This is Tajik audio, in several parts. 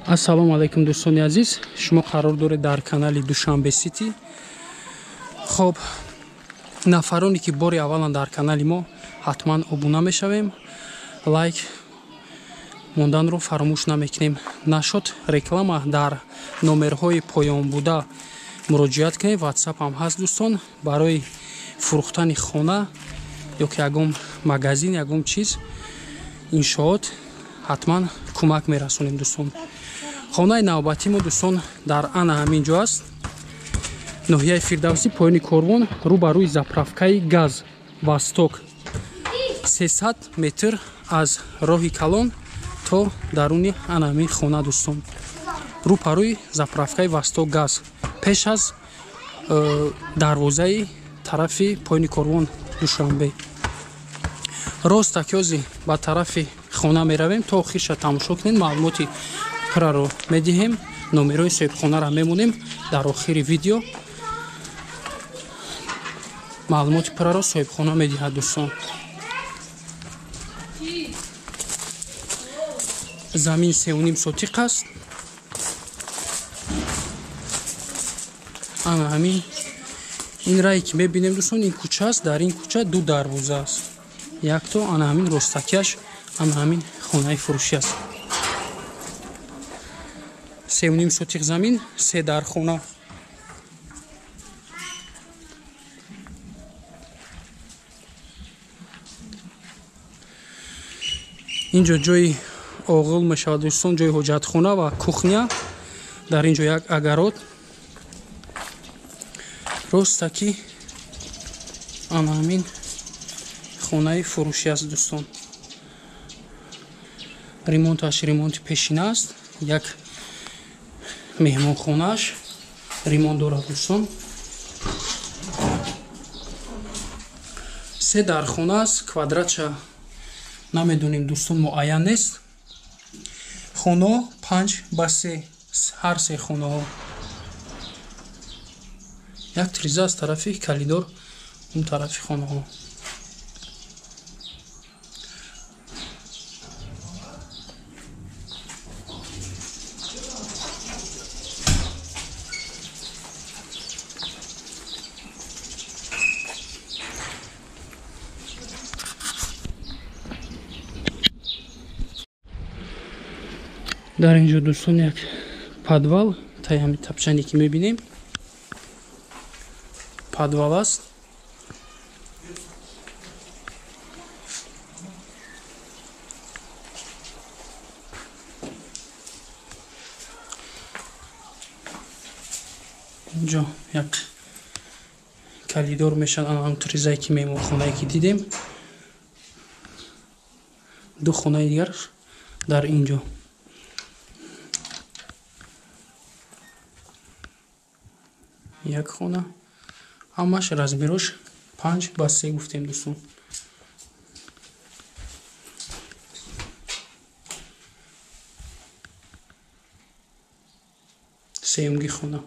Ассалому алайкум дӯстони азиз, шумо қарор доред дар канали Душанбе Сити. Хоб, нафароне ки бори аввалан дар канали мо, ҳатман обуна мешавем, лайк монданро фаромӯш намекунем. Нашод реклама дар номерҳои поён буда муроҷиат кунед, WhatsApp ҳам ҳаст дӯстон, барои фурӯхтани хона ё ки ягон магазин, ягон чиз, иншоот ҳатман кӯмак мерасонем дӯстон. Хонаи навбатии мо дӯстон дар ана ҳамин ҷо аст, ноҳияи Фирдавсӣ, поёни корвон, рӯ ба рӯи заправкаи газ Восток, 300 метр аз роҳи калон то даруни ана ҳамин хона дӯстон, рӯ ба рӯи заправкаи Восток газ, пеш аз дарвозаи тарафи поёни корвон Душанбе. Рост акёзи ба тарафи хона меравем, то охирша тамошо кунед, маълумоти пурраро медиҳем, номерои соҳибхонаро мемонем дар охири видео, маълумоти пурраро соҳибхона медиҳад дӯстон. Замин 3.5 сотиқ аст. Ана ҳамин ин рае ки мебинем дӯстон, ин кӯча аст, дар ин кӯча ду дарвоза аст, якто ана ҳамин ростакияш ана ҳамин хонаи фурӯшӣ аст. 3.5 сотиқ замин, 3 дархона. Инҷо ҷои оғил мешавад дӯстон, ҷои ҳоҷатхона ва кухня. Дар инҷо як агарот. Ростаки ана ҳамин хонаи фурӯшӣ аст дӯстон. Ремонташ ремонти пешина аст, як меҳмонхонааш ремонт дорад дӯстон. 3 дархона аст, квадратша намедонем дӯстон, муайян нест. Хонаҳо 5 ба 3, ҳар се хонаҳо. Як триза аз тарафи калидор он тарафи хонаҳо. Дар инҷо дӯстон як подвал, таи ҳамин тапчане ки мебинем подвал аст. Инҷо як калидор мешавад, ана ҳам тризае ки меҳмонхонае ки дидем, ду хонаи дигар дар инҷо. Як хона, ҳамаш размерош 5 ба 3 гуфтем дӯстон. Сеюмги хона.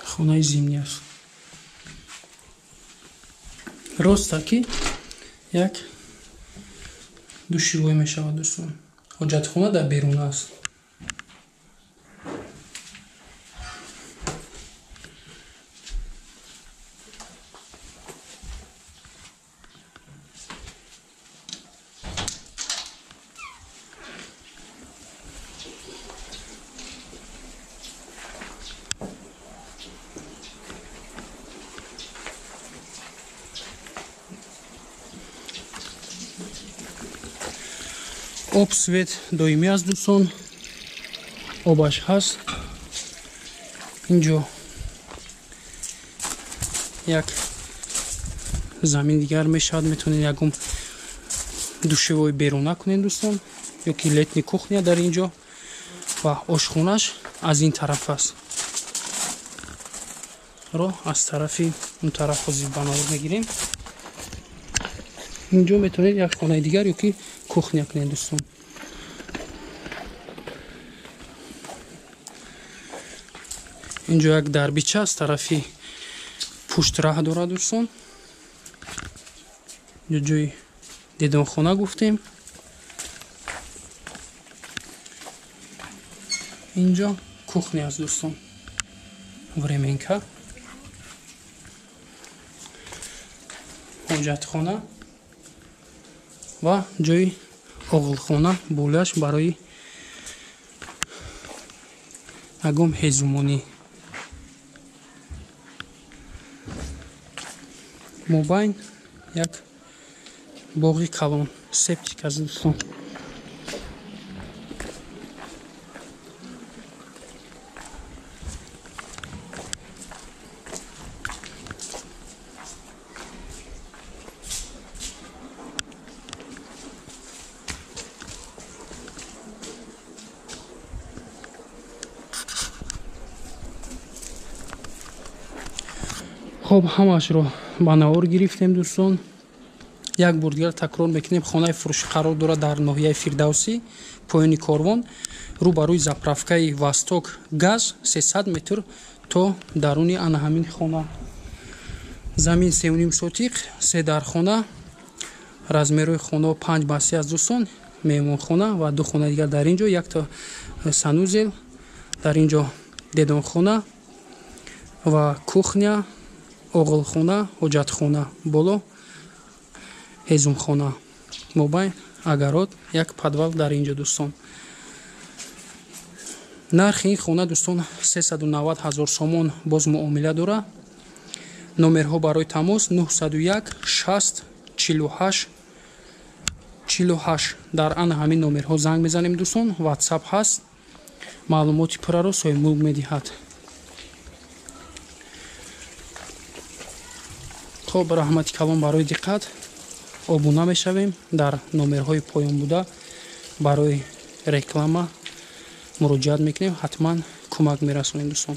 Хонаи зимни аст. Ростаки як душевой мешавад дӯстон. Ҳоҷатхона дар берун аст. Об свет доимӣ аст дӯстон, обаш ҳаст. Инҷо як замин дигар мешавад, метавонед ягон душевои беруна кунед дӯстон, ё ки летни кухня дар инҷо ва ошхонаш аз ин тараф аст. Роҳ аз тарафи он тараф ҳозир ба навор мегирем. Инҷо метавонед як хонаи дигар ё ки кухня кунед дӯстон. Инҷо як дарбича аз тарафи Пушт раҳ дорад дӯстон. Инҷо ҷои дедонхона гуфтем. Инҷо кухня аст дӯстон. Временка. Ҳоҷатхона ва ҷои оғилхона болояш барои ягон ҳезумонӣ. Мобайн як боғи калон, септик аст дӯстон. Хоб, ҳамаашро ба навор гирифтем дӯстон. Як бор дигар такрор мекунем, хонаи фурӯшӣ қарор дорад дар ноҳияи Фирдавсӣ, поёни корвон, рӯ ба рӯи заправкаи Восток газ, 300 метр то даруни ана ҳамин хона. Замин 3.5 сотиқ, се дархона, размерҳои хонаҳо 5 ба 3 аст дӯстон, меҳмонхона ва ду хона дигар дар ин ҷо, якта санузел, дар ин ҷо дедонхона ва кухня, оғилхона, ҳоҷатхона, боло ҳезумхона, мобайн агарот, як подвал дар ин ҷо дӯстон. Нархи ин хона дӯстон 390 000 сомон боз муомила дорад. Номерҳо барои тамос 901 60 48 48. Дар ана ҳамин номерҳо занг мезанем дӯстон. WhatsApp ҳаст. Маълумоти пурраро соҳибмулк медиҳад. Хоб, раҳмати калон барои диққат. Обуна мешавем дар номерҳои поён буда барои реклама муроҷиат мекунем, ҳатман кӯмак мерасонем дӯстон.